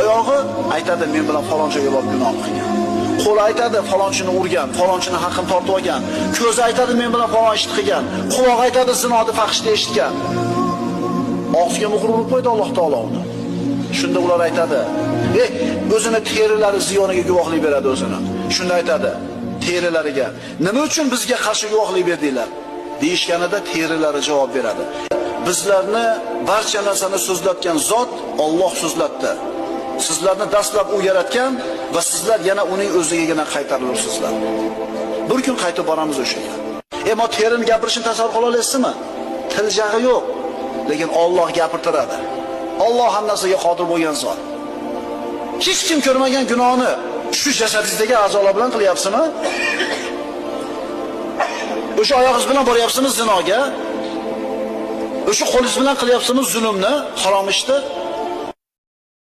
Oyog'i aytadi, men bilan falon joyga borib gunoh qilgan. Qo'li aytadi, falonchini urgan, falonchini haqqini tortib olgan. Ko'zi aytadi, men bilan falon ishni qilgan. Qulog'i aytadi, zinoni fahshni eshitgan. Og'ziga muhr urib qo'ydi Alloh taolo uni. Shunda ular aytadi, o'zini terilari ziyoniga guvohlik beradi o'zini. Shunda aytadi terilariga, nima uchun bizga qarshi guvohlik berdinglar? Deyishganida terilari javob beradi. Bizlarni barcha narsani so'zlatgan zot Alloh so'zlatdi. Sizlarni dastlab u yaratgan va sizlar yana uning o'zigagina qaytarilursizlar. Bir kun qaytib boramiz o'shaga. Ammo terini gapirishini tasavvur qila olasizmi? Til jag'i yo'q, lekin Alloh gapirtiradi. Alloh hamma narsaga qodir bo'lgan zot. Hech kim ko'rmagan gunohni shu jasadingizdagi a'zolar bilan qilyapsizmi? O'sha oyog'ingiz bilan boryapsizmi zinoga? O'sha qo'lingiz bilan qilyapsizmi zulmni, harom ishni?